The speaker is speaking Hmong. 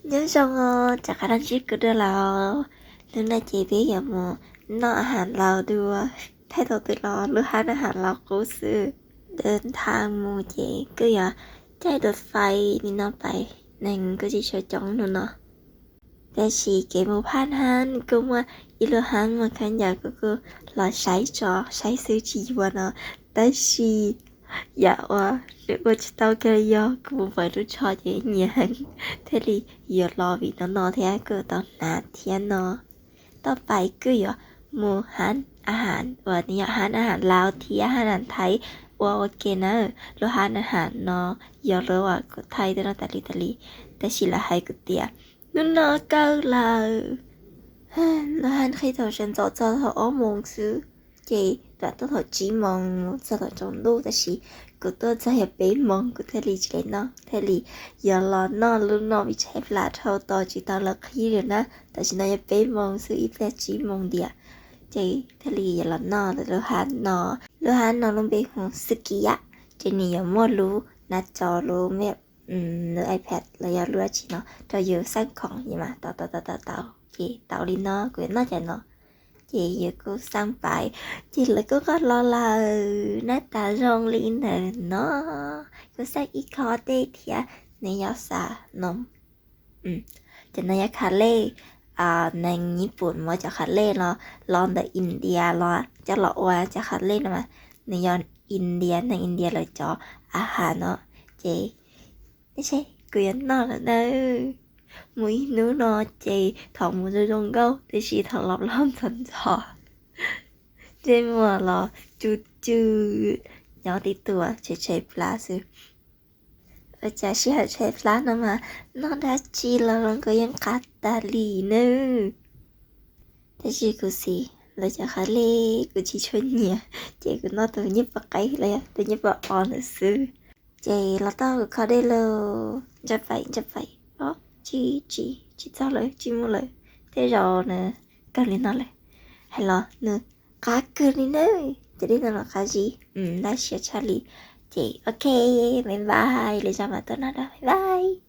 Nyob zoo os, rov qab los ntsib kuv dua lawm. Hnub no ces peb yuav mus noj a has Laus dua. Thaij tau twg los lub hab a has Laus qub xwb. Dab ntha mus ces kuj yuav caij dua fais li no pais, neeg kuj tsis tshua coob hnub no. Tab sis kev mus phaj hab kuj muaj ib lub hab muaj khaub ncaws, kuv kuj los saib tso, saib xwb tsis yuav no. Tab sis yam uas nws ua tsis tau kiag li yog kuv mus pom lub tsho ces nyiam heev, thiaj li yuav los vim no no thiab kuj tau hnav thiab no. Toj pais kuj yuav mus hab a has uas nws yog hab a has Laus thiab hab a has Thaib ua ua ke na. Lub hab a has no yog lub uas kuv thaij tej no tas li tas li, tab sis lawv hais kuv tias hnub no kawg lawm. Lub hab qhib thaum sawv ntxov txog thaum ob moos xwb, ces tuaj thaum tsib moos mus txog thaum tsaus ntuj, tab sis kuv tuaj txog yog peb moos kuv thiaj li tsis li noj, thiaj li yuav los noj lub no vim tshaib plab dhau tos tsis tau lawv qhib li na. Tam sim no yog peb moos xwb ib pliag tsib moos tiam, ces thiaj li yuav los noj lub hab no. Lub hab no lub npe hu Xwb Kis yam, ces nws yuav muaj lub nab co lub me, lub iPad los yog lub dab tsi no rau yus xaj khoom es mas tau tau tau tau tau ces tau li no kuv yuav noj cov no. Ces yus kuj xaj pais, ces lawv kuj qoj los lawm, nab tas zoo li ntawm no. Kuj xaj ib khob tej thiab, nws yog xav no. Ces no yog kha lej, neeg Nyij Pooj muab cov kha lej los los ntawm India los coj los ua cov kha lej no mas, nws yog India, neeg India lawv cov a has no. Ces kuv yuav noj lawm na. Mus ib hnub no ces thaum mus zoo zoo nkauj, tiam sis thaum los los ntxhov ntxhov, ntsej muag los cub cw, nyob tib tuam tshaib tshaib plab xwb. Ua cas sij hawm tshaib plab no mas noj dab tsi los zoo nkauj yeej qab tas li nawb. Tab sis kuv xav lawv cov kha lej kuv tsis tshua nyiam, ces kuv noj tus nyiaj pua qaib los yog tus nyiaj pua o ntawd xwb. Ces los tau kuv kho dej lawm, ntsa pais ntsa pais, o, tsis, tsis, tsis txog lawm, tsis mus lawm. Tej zaum nws kawg li no lawm. Hais los nws qab kawg li na, cov dej no los qab zib, laj siab tshaj li. Ces ok, bye bye, lwm zaus mam tuaj noj dua, bye bye.